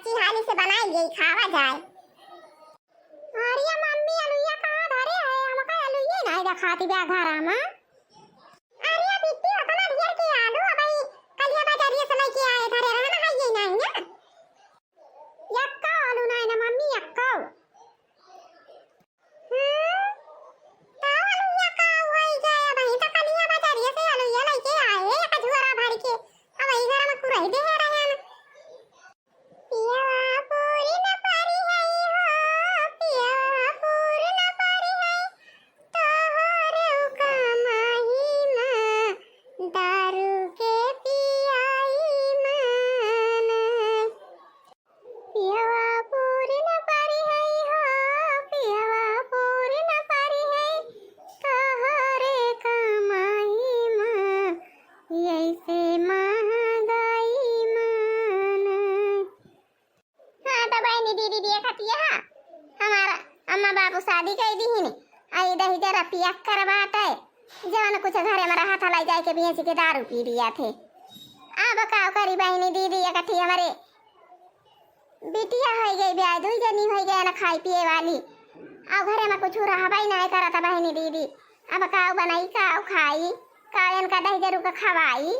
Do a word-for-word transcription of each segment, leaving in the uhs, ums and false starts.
चाची हाली से बनाई गई, खावा जाए। अरे मम्मी, अलुइया कहाँ धरे है? हमका अलुइये नाहीं देखाती बा घरा मा। अरे बिट्टी, अतना ढेर के आलू अबही कलिया बाजारिया से लइके आए, धरे रहन, है ये नाहीं ना। यक्का आलू नाहीं ना मम्मी, यक्का। हम्म, तो अलुइया का होई गए, अबही तो कलिया बाजारिया से अलुइया लइके आए, एक झोरा भर के, अबही घर मा कुरई दे रहन। पियवा पूरी न परी है हो, पियवा पूरी न परी है, तोहरे कमाई मा दारू के पियाई मा ना। पियवा पूरी न परी है हो, पियवा पूरी न परी है, तोहरे कमाई मा, ऐसे महंगाई मा ना। हाँ, तो बहिनी दीदी देखत यह, हमार अम्मा बाबू शादी कइ दिहिन, आ ई दहिजरा पियक्कर बाटे, जवन कुछ घरे मा रहत ह, लइ जाइके बेचिके दारू पी लियाथे। अब का करी बहिनी दीदी, एकठी हमरे बिटिया होइ गइ बा, दुइ जनी होइ गए न खाइ पिए वाली, अब घरे मा कुछ रहबइ नाहीं करत बहिनी दीदी। अब का बनाई, का खाई, का एनका दहिजरू का खवाई,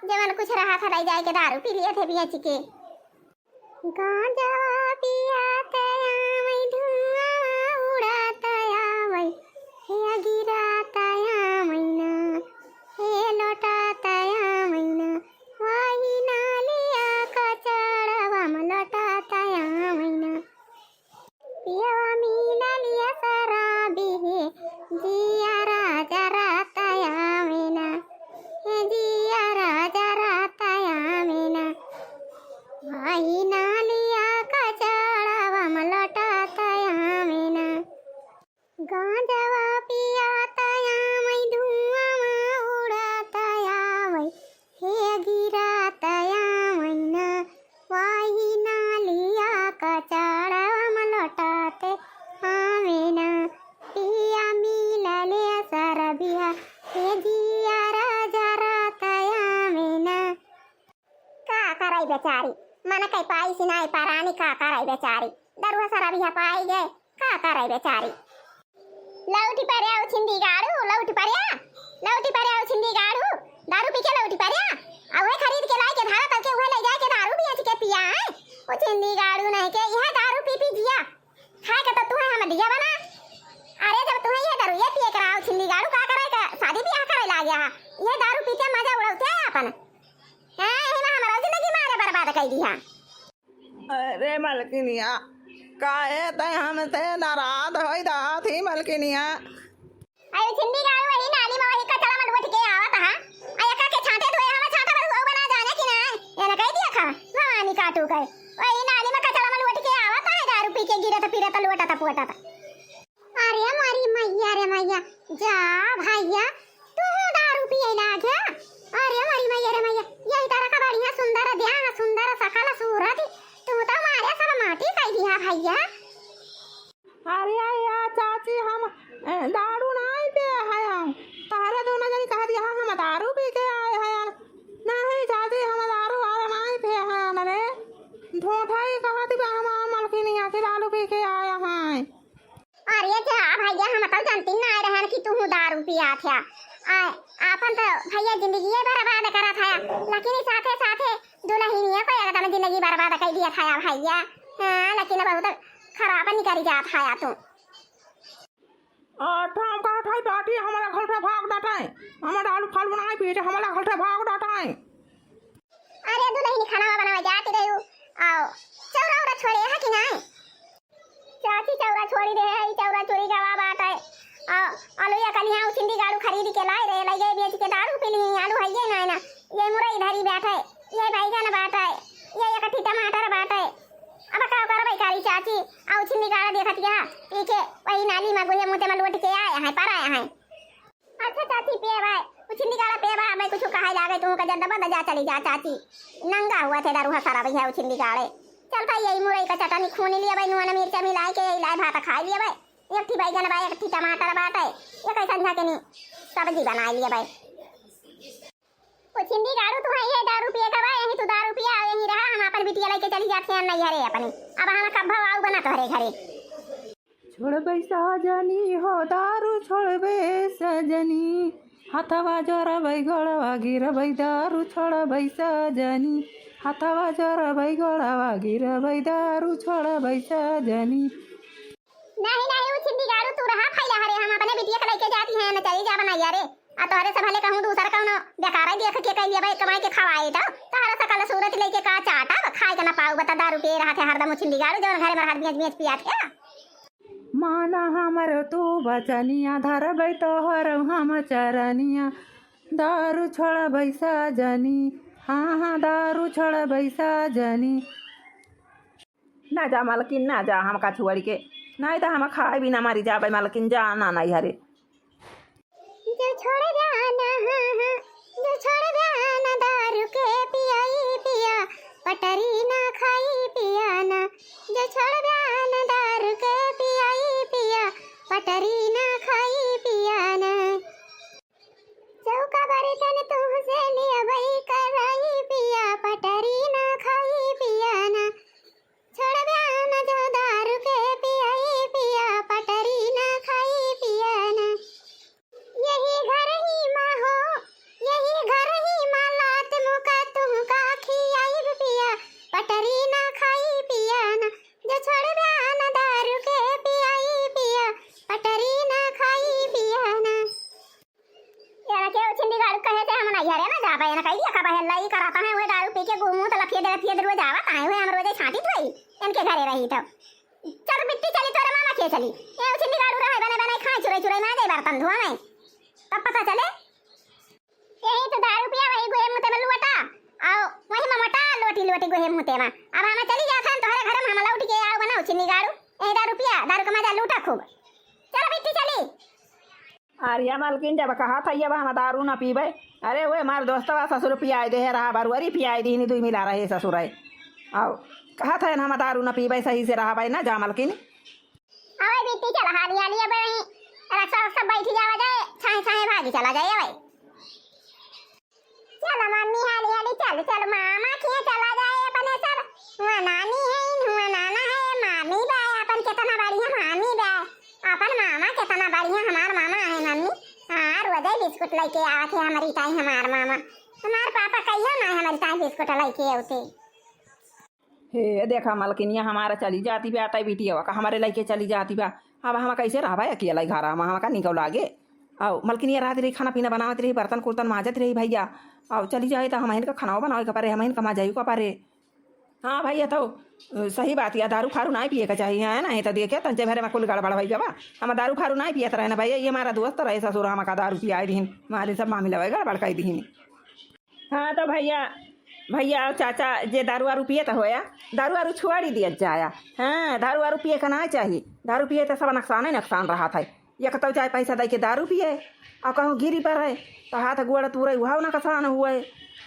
जवन कुछ रहत ह, लइ जाइके दारू पी लियाथे बेचिके। गांजा पियात आवै, धुआं उड़ात आवै, हे गिरात आवै ना, हे लोटात आवै ना, वही नालिया कचड़वा मा लोटात आवै ना। पियवा मिलल या शराबी हे, जियरा जरात आवे ना, हे जियरा जरात आवे ना। वही नालिया कचड़वा मा लोटात आवे ना। गांजवा पियात आवै, धुआं उड़ात आवै, हे गिरात आवै ना, वही नालिया कचड़वा मा लोटात आवै ना। पिया मिलल या शराबिहा, हे जियरा जरात आवै ना। का करई बेचारी, मन कइ पाइस नाहीं परानी, का करई बेचारी, दरुहा शराबिहा पाइ गए, का करई बेचारी। लौटि परे आउ छिंदी गाड़ू, लौटि परे आ, लौटि परे आउ छिंदी गाड़ू, दारू पी के लौटि परे आ, आ उहे खरीद के लाइके धारा तक के उहे लइ जाइके दारू बेचिके पिया है। ओ छिंदी गाड़ू नहीं के, इहे दारू पी पी जिया, खाइके तो तुहे हम दिया बना। अरे जब तुहे ये दारू ये पिए कराओ छिंदी गाड़ू, का करे का शादी बियाह करे लाग गया है, ये दारू पी के मजा उड़ाते हैं अपन। हैं, यही मा हमारा जिंदगी मारे बर्बाद कइ दिहा। अरे मलकिनिया, काहे तै हमसे नाराज होइ जात ही मलकिनिया? अरे छिंदी गाड़ू, वही नाली मा वही कचड़ा मा लोटि के आवत हा। आ एका के छांटे धोए हमें छांटा बरु बना जाने कि ना? ये ना कह दिया खा, भवानी काटू कहे। वही नाली मा कचड़ा मा लोटि के आवत हा, दारू पी के गिरत पिरत लोटत पोटत। अरे मोरी मइया रे मइया, जा भइया, तू दारू पिए लाग गया? अरे मोरी मइया रे मइया, यही तरह का बढ़िया सुंदर देह, सुंदर सकल सूरत, तू तो मारे सब माटी कइ दिहा भइया। अरे या चाची, हम, ए, दारू नाहीं पिए हैं हम। तोहरे दोनों जनी कह दिया हम दारू पी के आए हैं। नहीं चाची, हम दारू वारू नाहीं पिए हैं रे। झूठा ही कहत बा हम मलकिनिया से दारू पी के आए हैं। अरे जा भइया, हम तो जानती ना रहन कि तू दारू पियात है। आ, आपन तो भइया जिंदगी बर्बाद करत है, लेकिन ई साथे साथे दुलहिनिया को एकदम जिंदगी बर्बाद कइ दिया था भइया। हाँ, लेकिन बहुत खराब निकल जात है तू। आ, ठाम का ठाई बाटी हमारा घर से भाग डटाए, हमारा आलू फालू नाहीं पीटे, हमारा घर से भाग डटाए। अरे दुलहिनी, खाना बनावे जाती रही हूँ, आओ, चौरा उरा छोड़े है कि नाहीं? चाची चौरा छोड़ी दे है, ई चौरा चोरी गवा बाटे। आ, आलू या कलिया उछिंदी गाड़ू खरीद के लाए रहे, लइ गए बेचिके दारू पी ली, आलू है ये ना, ना, ये मुरई धरी बैठे, ये बैगन बाटे, ये एक ठी टमाटर बाटे। अब का करबै कारी चाची, आ उछिंदी गाड़ा देखत या, पी के वही नाली मा गोहे मुते मा लोटि के आए हैं, पर आए हैं। अच्छा चाची, पिए भाई, उछिंदी गाड़ा पिए भाई, हमें कुछ कहे लागे, तू का जद्दा बद्दा जा, चली जा चाची। नंगा हुआ थे दारू हसारा भइया उछिंदी गाड़े। चल भाई, यही मुरई का चटनी खूनी लिया भाई, नून मिर्चा मिलाए के यही लाए भात खाए लिया भाई। एक ठी बैगन भाई, एक ठी टमाटर बाटे, एक ऐसा झकनी सब्जी बनाए लिया भाई। ओ छिंदी गाड़ू, तू है ये दारू पिए का बा, यहीं तू दारू पिया, यहीं रहा, हम अपन बिटिया लइके चली जात हैं नैहरे अपने। अब हम कब आऊ बना तोहरे घरे। छोड़बै साजनी हो दारू छोड़बै सजनी, हथवा जोरबै गोड़वा गिरबै दारू छोड़बै सजनी, हथवा जोरबै गोड़वा गिरबै दारू छोड़बै सजनी। नहीं, नहीं, उ छिंदी गाड़ू तू रहा फैला हरे, हम अपने बिटिया के लइके जाती हैं, न चली जा बनैया रे। आ तोहरे से भले कहूँ दूसर कौनो बेकारे देख के कह लेबै, कमाई के खवाए तो तोहरे सकल सूरत लइके का चाटब, खाए के ना पाऊ, बता दारू पिए रहत है हरदम उ छिंदी गाड़ू, जौन घरे में रहत बेच बेच पियात है। माना हमर तू बचनिया, धरबै तोहर हम चरनिया, दारू छोड़बै सजनी, हाँ, हाँ, दारू छोड़बै सजनी। ना जा मलकिन, ना जा हमका छोड़ के, नहीं तो हम खाए बिना मरी जाबे मलकिन, जा ना नैहरे। जो छोड़ जाना, हाँ, हाँ, जो छोड़ जाना दारू के पियाई पिया, पटरी ना खाई पिया ना। जो छोड़ जाना दारू के पियाई पिया, पटरी ना खाई पिया ना। चौका बर्तन तुहसे लियबै कराई पिया, पटरी ना खाई पिया ना। छोड़ जाना जो दारू के पियाई पिया, पटरी ना खाई पिया ना। यही घर ही मा हो, यही घर ही मा लात मुका तुहका खियाइब पिया, पटरी ना खाई पिया ना। जो छोड़ जाना दारू के पियाई पिया, पटरी ना खाई पिया ना। यार के उ छिंदी गाड़ू कहे से हम नैहरे ना जाबे, ना कही दिया का बहन लाई करता है, वह दारू पी के गुमू तो लफिए दे, लफिए दे रोज आवत है, वह हम रोजे छाटी तो आई, इनके घरे रही तो। चल बिट्टी चली, तोरे मामा के चली। ये उ छिंदी गाड़ू रहे बने बने खाए चुराई चुराई माजे बर्तन धोवे। तब पता चले। यही तो दारू पिया, वही गोहे मुते में लुअटा। आओ, वही में मोटा लोटी लोटी गोहे मुते में। अब हम चली जात हन तोहरे घर में, हम लौट के आओ बनाओ छिंदी गाड़ू। यही दारू पिया, दारू का मजा लूटा खूब। चल बिट्टी चली। अरे या मलकिन, जब कहा था ये हम दारू ना पीबे, अरे वो हमार दोस्तवा ससुर पियाए दे रहा, बरुअरी पियाए दीनी, दुई मिला रहे ससुर है। आओ, कहा था हम दारू ना पीबे, सही से रहा भाई ना, जा मलकिन। अबे बिट्टी चल हाली हाली, अबे वहीं रक्षा रक्षा बैठी जावा जाए, छाहे छाहे भागी चला जाए अबे। चल मम्मी, हाली हाली चल, चल मामा के चला जाए अपने सब। हुआ नानी है, हुआ नाना है, मामी बा, अपन कितना बढ़िया मामी बा, अपन मामा कितना बढ़िया हमार मामा है मम्मी। हाँ, रोजे बिस्कुट लइके आवत है हमारी ताई हमार मामा। हमार पापा कहियो ना हमारी ताई बिस्कुट लइके आवते। हे देखा मलकिनिया हमारा चली जाती बा, ताई बिटिया का हमारे लइके चली जाती बा। अब हम कैसे रहबा अकेला ही घरा में, हमका निकल लागे। आओ मलकिनिया रहत रही, खाना पीना बनावत रही, बर्तन कुर्तन माजत रही भैया। आओ चली जाए तो हम इनका खाना बनावे के परे, हम इनका माजाई के परे। हाँ भैया तो अ, सही बात या, दारू फारू ना पिए के चाहिए है ना, ये तो देखे तंचे भरे में कुल गड़बड़ भई बा। हम दारू फारू ना पियत रहे ना भैया, ये हमारा दोस्त रहे ससुर, हमका दारू पियाए दीन, हमारे सब मामला गड़बड़ कर दीन। हाँ तो भैया, भैया और चाचा जे दारू वारू पियत होया, दारू वारू छोड़ी दिया जाया। हाँ, दारू वारू पिए का ना चाहिए, दारू पिए तो सब नुकसान ही नुकसान रहत है। एक तो चाहे पैसा दे के दारू पिए और कहूँ गिरी पड़े तो हाथ गोड़ तूरे, वह नुकसान हुए।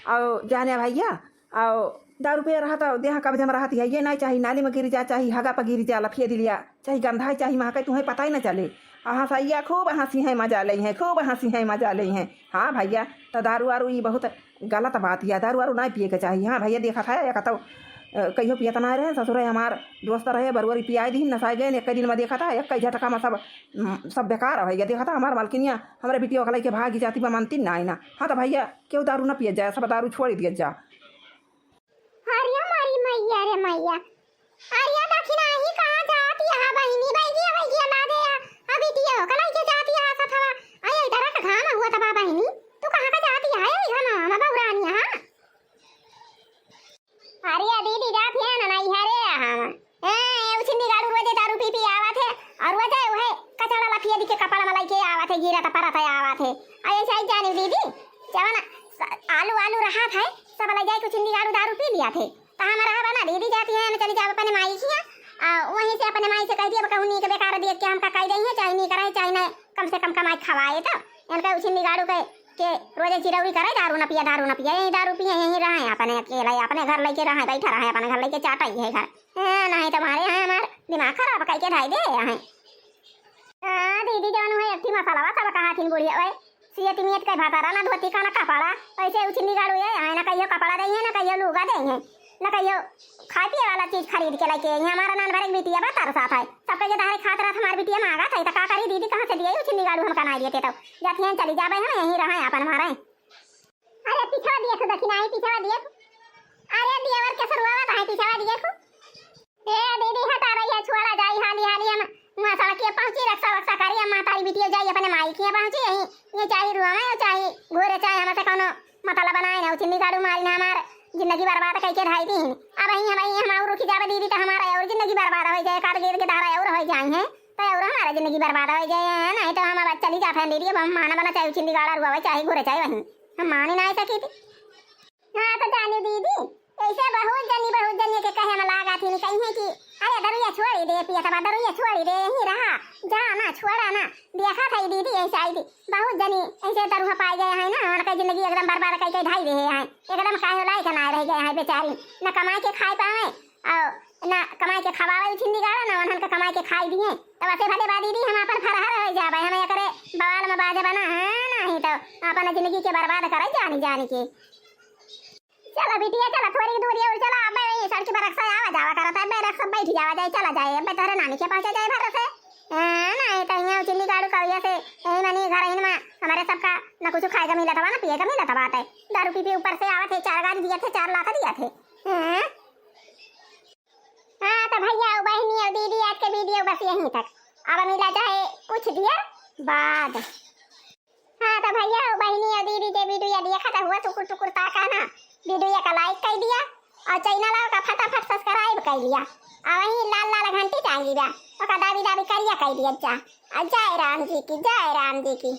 और जाने भैया, और दारू पिए रहत और देह कब्जे में रहत है, ये नहीं चाहिए, नाली में गिर जा, चाहे हगा पर गिर जा, लफिए दिलिया, चाहे गंधाई, चाहे महके, तुम्हें पता ही ना चले। हाँ सैया खूब हंसी है, मजा ले हैं, खूब हंसी है, मजा ले हैं। हाँ भैया, तो दारू वारू ई बहुत गलत बात है, दारू वारू ना पिए के चाहिए। हाँ भैया, देखत है एक तो अ, कहियो पियत ना रहे ससुर है, हमार दोस्त रहे, बरुअरी पियाए दीन, नसाए गए, एक दिन में देखत है एक झटका में सब, उम, सब बेकार हो गया। देखत है हमार मलकिनिया हमरे बिटिया के लइके भागी जाती बा, मानती ना है ना। हाँ तो भैया, केहू दारू ना पिए जाए, सब दारू छोड़ दिया जा। अरे हमारी मैया रे मैया, अरे दखिनाही कहाँ जात यहाँ बहिनी, बैगिया बैगिया ला दे, अभी दियो कलाई के जात यहाँ सथवा, अरे इधर का घाम हुआ तबा बहिनी, तू कहाँ का जात यहाँ, ये घाम हम बहुरानी यहाँ। अरे दीदी जात है ना नैहरे हम, ए, ए उछिन्नी गाड़ू रोजे दारू पी पी आवत है, और रोजे वह कचड़ा लफिया दिखे कपड़ा में लइके आवत है, गिरत परत है आवत है, अरे ऐसे ही जानी दीदी, जवन आलू आलू रहा था, सब ले जाए कुछ निगाड़ू दारू पी लिया थे। तो हम रहा बना दीदी जाती है, हम चली जाब अपने माई किया। आ, वहीं से अपने माई से कह दिया, कहूँ नीक बेकार देख के हमका कह दे है, चाहे नीक रहे, चाहे न, कम से कम कमाई खवाए तो। इनका उछिन निगाड़ू के, के रोजे चिरौरी करे, दारू न पिया, दारू न पिया, यहीं दारू पिए, यहीं रहे, अपने अकेला, अपने घर लेके रहे, बैठा रहे, अपने घर लेके चाटा ही है घर। हाँ, नहीं तो मारे हैं हमार दिमाग खराब करके धाई दे हैं। हाँ, दीदी जवन है, एक ठी मसाला सब कहा थी बुढ़िया, ओए, ये तिमियत के भातारा ना धोती का ना कपड़ा, ऐसे उछिन्नी गाड़ू ये, आए ना कहियो कपड़ा देइहैं, ना कहियो लुगा देइहैं, ना कहियो खाए पिए वाला चीज खरीद के लेके अइहैं। हमार नान भरे के बिटिया बा तरसात है, सबके जे दहाई खात रहत हमार बिटिया माँगत है, त का करी दीदी, कहाँ से दिए उछिन्नी गाड़ू, हमका नाहीं देते तउ जात हैं, चली जाबे हम, यहीं रहैं आपन मारे। अरे पीछवा दिए तू, देखी नाहीं पीछवा दिए तू। अरे दियावर के सरुआवा काहे पीछवा दिए तू। ए दीदी हटा रही है, छोड़ा जाई हाली हाली हम वहाँ सड़किया पहुँची, रक्षा वक्षा करी, हम महतारी बिटिया जाई अपने माई के पहुँची, यहीं ये चाहे रुआवे, चाहे घोरे, चाहे हमसे कौनो मतलब बनाए ना, उछिन्नी गाड़ू मारी ना हमार जिंदगी बर्बाद कइके ढाई दिन। अब यहीं हम, यहीं हम और रुकी जाबे दीदी, त हमार और जिंदगी बर्बाद होइ जाए, काल गिर के धारा और होइ जाए हैं, त और हमार जिंदगी बर्बाद होइ जाए, नाहीं त हम अब चली जात हैं दीदी, अब हम माना बना चाहे उछिन्नी गाड़ा रुआवे, चाहे घोरे, चाहे वहीं हम मानी नाहीं सकी थी। हाँ, त जानी दीदी, ऐसे बहुत जनी, बहुत जनी के कहे में लागा थी, कहिहैं कि अरे दरुइया छोड़ी दे, पियत बा दरुइया छोड़ी दे, यहीं रहा, जा ना, छोड़ा ना। देखा था दीदी, ऐसे आई थी, बहुत जनी ऐसे दरुहा पाए गए हैं ना, उनका जिंदगी एकदम बर्बाद कइके ढाई रहे हैं, एकदम काहे लायक ना रह गए हैं बेचारी, न कमाए के खाए पावे, और ना कमाए के खवावे उछिन्नी गाड़ा, ना उन्हन के कमाए के खाए दिए। तब ऐसे भले बा दीदी, हम अपन फरहर होइ जाबे, हम एकरे बवाल में बाजे बना है, नाहीं त अपन जिंदगी के बर्बाद करे जानी जानी के। चला बिटिया, चला थोड़ी दूरी और चला, अबे वही सड़की पर रक्षा आवा जावा करत है, अबे रक्षा बैठ जावा जाए, चला जाए, अबे तोहरे नानी के पहुँचा जाए भर से। हाँ, नाहीं त यहाँ उछिन्नी गाड़ू कविया से, यही मनी घर ही में हमारे सबका न कुछ खाए का मिला था, ना पिए का मिला था, बात है दारू पी पी ऊपर से आवत है, चार गाली दिया थे, चार लात दिया थे। हाँ? हाँ, त भइया और बहिनी और दीदी, आज के वीडियो बस यहीं तक। अब मिला जाए कुछ देर बाद। हाँ, त भइया और बहिनी और दीदी, जे वीडियो देखत हुआ टुकुर टुकुर ताका ना, वीडियो का like कर दिया और चैनल का फटाफट subscribe कर लिया और वहीं लाल लाल घंटी टांग लिया, ओका दाबी दाबी करिया कर दिया जा। आ जय राम जी की, जय राम जी की।